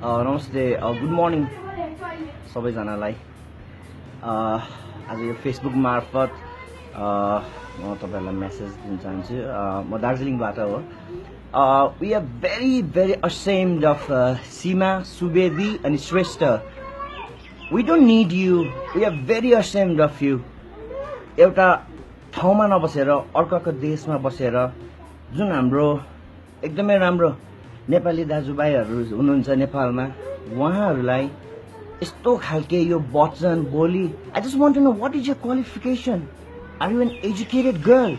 नमस्ते good morning सबैजनालाई आज यो फेसबुक मार्फत म तपाईहरुलाई मेसेज दिन चाहन्छु म दार्जिलिङबाट हो we are very ashamed of Seema Subedi अनि Shrestha we don't need you we are very ashamed of you एउटा ठाउँमा नबसेर अर्काको देशमा बसेर जुन हाम्रो एकदमै राम्रो नेपाली दाजुभाइहरु हुनुहुन्छ नेपालमा उहाँहरुलाई यस्तो खालके यो वचन बोली I just want to know what is your qualification are you an educated girl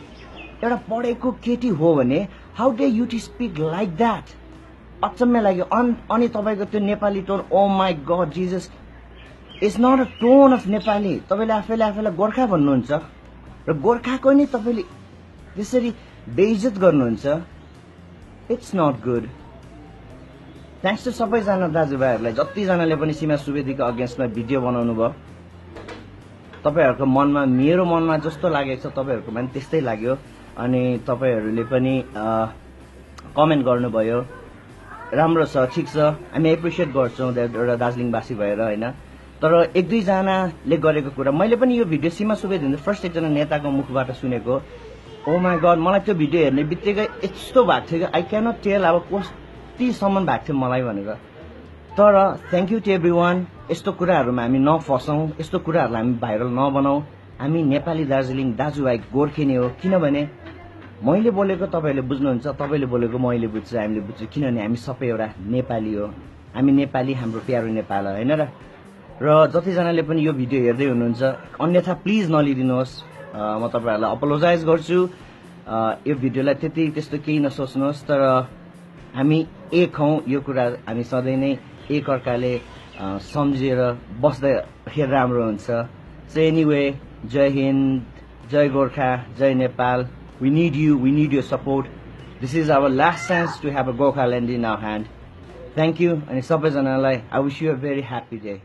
एउटा पढेको केटी हो भने how dare you to speak like that अचम्म लाग्यो अनि तपाईको त्यो Nepali tone oh my god Jesus it's not a tone of Nepali तपाईले आफैलाई गोर्खा भन्नुहुन्छ र गोर्खाको नि तपाईले त्यसरी बेइज्जत गर्नुहुन्छ it's not good thanks to सबैजना दाजुभाइहरुलाई जति जनाले पनि सीमा सुवेदीको अगेन्स्टमा भिडियो बनाउनु भयो तपाईहरुको मनमा मेरो मनमा जस्तो लागेको छ तपाईहरुको पनि त्यस्तै लाग्यो अनि तपाईहरुले पनि कमेन्ट गर्नुभयो राम्रो छ ठीक छ हामी एप्रिशिएट गर्छौं एउटा दार्जिलिङवासी भएर हैन तर एक दुई जनाले गरेको कुरा मैले पनि यो भिडियो सीमा सुवेदी फर्स्ट एकजना नेताको मुखबाट सुनेको ओ माय गॉड मलाई त्यो भिडियो हेर्ने बित्तिकै यस्तो भएको थियो आई क्यान नट टेल अब कति सम्म भएको थियो मलाई भनेर तर थ्यांक यू टु एभ्रीवन यस्तो कुराहरुमा हामी नफसौं यस्तो कुराहरुलाई हामी भाइरल नबनाऊ हामी नेपाली दार्जिलिङ दाजुभाइ गोर्खेनी हो किनभने मैले बोलेको तपाईहरुले बुझ्नुहुन्छ तपाईले बोलेको मैले बुझ्छु हामीले बुझ्छु किनभने हामी सबै एउटा नेपाली हो हामी नेपाली हाम्रो प्यारो नेपाल हो हैन र जति जनाले पनि यो भिडियो हेर्दै हुनुहुन्छ अन्यथा प्लिज नलिदिनुहोस् म तपाईहरुलाई अपोलोजाइज गर्छु यो भिडियोलाई त्यस्तो केही नसोच्नुहोस् तर हामी एक हौं यो कुरा हामी सधैं नै एक अर्काले सम्झेर बस्दै खेर राम्रो हुन्छ सो एनीवे जय हिन्द जय गोर्खा जय Nepal we need your support this is our last chance to have a Gorkha land in our hand thank you and सबैजनालाई I wish you a very happy day